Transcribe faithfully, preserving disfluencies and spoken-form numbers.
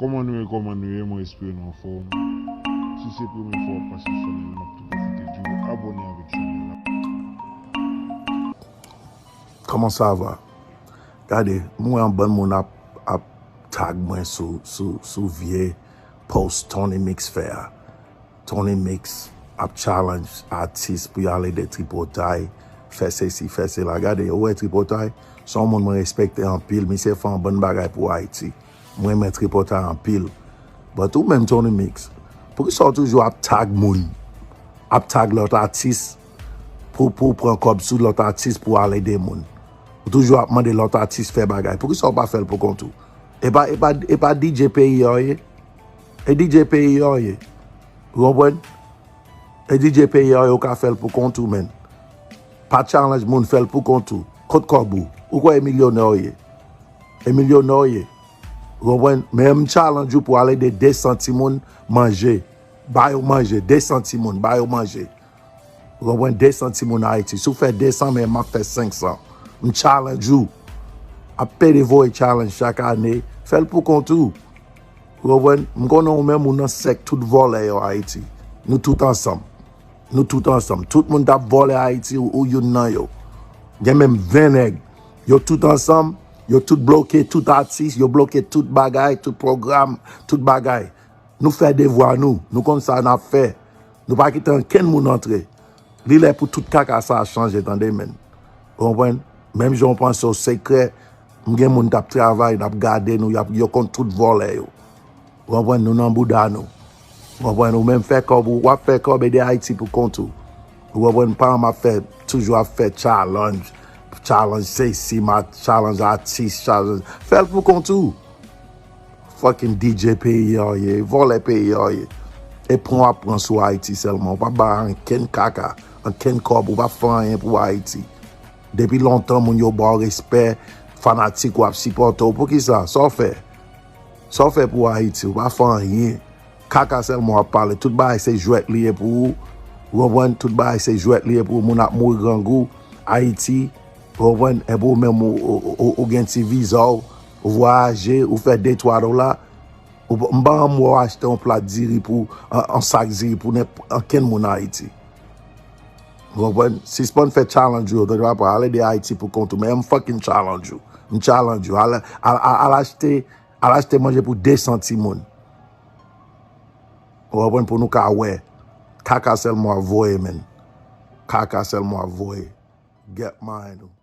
Kòman nou ye, kòman nou ye? Mwen espere nou anfòm. Si se premye fwa w ap pase sou chanèl la, m ap tou pwofite di w abòne avèk chanèl la. Kòman sa va? Gade, m wè yon bann moun ap, ap tag mwen sou, sou, sou vye post Tony Mix fè a. Tony Mix ap challenge atis pou y al ede Tripotay, fè sesi, fè sela. Gade, ou wè Tripotay, se yon moun mwen respekte anpil, misye fè yon bann bagay pou Ayiti. Mwen renmen Tripotay anpil. But ou menm Tony Mix, poukisa w toujou ap tag moun, ap tag lòt atis pou, pou w pran kòb sou lòt atis pou al ede moun? Ou toujou ap mande lòt atis fè bagay. Poukisa w pa fè l pou kont ou? E pa, e pa, e pa D J peyi a w ye? E D J peyi a w ye? Ou konprann? E D J peyi a w ye, ou ka fè l pou kont ou, menn. Pa challenge moun, fè l pou kont ou. Kot kòb ou? Ou kwè e milyonè w ye? E milyonè w ye? Ou konprann? Men m challenge ou pou al ede de san timoun manje. Ba yo manje, de san timoun, ba yo manje. Ou konprann? De san timoun Ayiti. Si w fè de san, men m ap fè senk san. M challenge ou. Ap pede voye challenge chak ane. Fè l pou kont ou. Ou konprann? M konnen ou menm ou nan sèk tout vòlè yo Ayiti. Nou tout ansanm. Nou tout ansanm. Tout moun k ap vòlè Ayiti, ou, ou youn nan yo. Gen menm ven nèg. Yo tout ansanm, yo tout bloke tout atis, yo bloke tout bagay, tout pwogram, tout bagay. Nou fè devwa nou, nou konn sa n ap fè. Nou pa kite ankenn moun antre. Li lè pou tout kaka sa a chanje, tande, menn. Ou konprann? Menm jan w panse w sekrè, m gen moun k ap travay, n ap gade nou, y ap, yo konn tout vòlè yo. Ou konprann? Nou nan bouda nou. Ou konprann? Ou menm fè kòb, ou w ap fè kòb, ede Ayiti pou kont ou. Ou konprann? Pa m ap fè, toujou ap fè challenge, challenge sesi, ma, challenge atis, challenge. Fè l pou kont ou. Fucking D J peyi a w ye, vòlè peyi a w ye. E pran w ap pran sou Ayiti sèlman. Ou pa bay ankenn kaka, ankenn kòb, ou pa fè anyen pou Ayiti. Depi lontan, moun yo ba w respè, fanatik ou ap sipòte w. Poukisa? Sa w fè? Sa w fè pou Ayiti? Ou pa fè anyen. Kaka sèlman w ap pale. Tout bagay se jwèt li ye pou ou. Ou konprann? Tout bagay se jwèt li ye pou ou. Moun ap mouri grangou. Ayiti, ou konprann? Epi ou menm, ou, ou, ou, ou gen ti viza w, ou vwayaje, ou fè de twa dola. Ou, m pa janm wè w achte yon plat diri pou, yon, yon sak diri pou nenp-, ankenn moun Ayiti. Ou konprann? Sispann fè challenge ou yo, tande papa, al ede Ayiti pou kont ou. Men m fucking challenge ou. M challenge ou. Al, al, al, al achte, al achte manje pou de san timoun. Ou konprann? Pou nou ka wè. Kaka sèlman w ap voye, menn. Kaka sèlman w ap voye. Get mine ou.